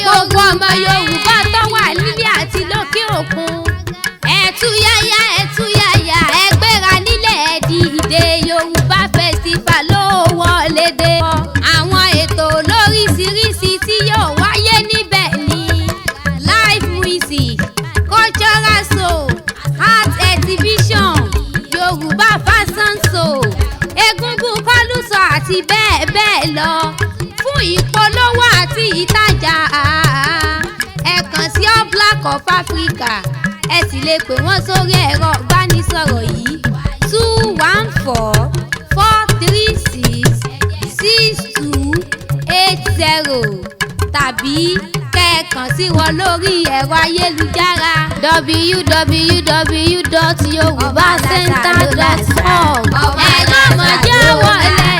Gbogbo ọmọ Yorùbá tó wà nílé àti lókè òkun, ẹ̀túyáyá ẹ̀túyáyá, ẹ gbéra nílẹ̀, ẹ dìde. Yorùbá Festival ló wọlé dé. Àwọn ètò lóríṣiríṣi tí yóò wáyé níbẹ̀ ni live music, cultural show, art exhibition, Yorùbá fashion show, egungun kọ́lùsọ àti bẹ́ẹ̀ bẹ́ẹ̀ lọ. Fún ìpolówó àti ìtajà, ẹ kàn sí All Black of Africa. Ẹ sì lè pè wọ́n sórí ẹ̀rọ ìbánisọ̀rọ̀ yìí: 2144366280, tàbí kẹ́ ẹ kàn sí wọn lórí ẹ̀rọ ayélujára www.yorubacenter.org. Ẹ̀rọ mọ̀jọ́ wọlé.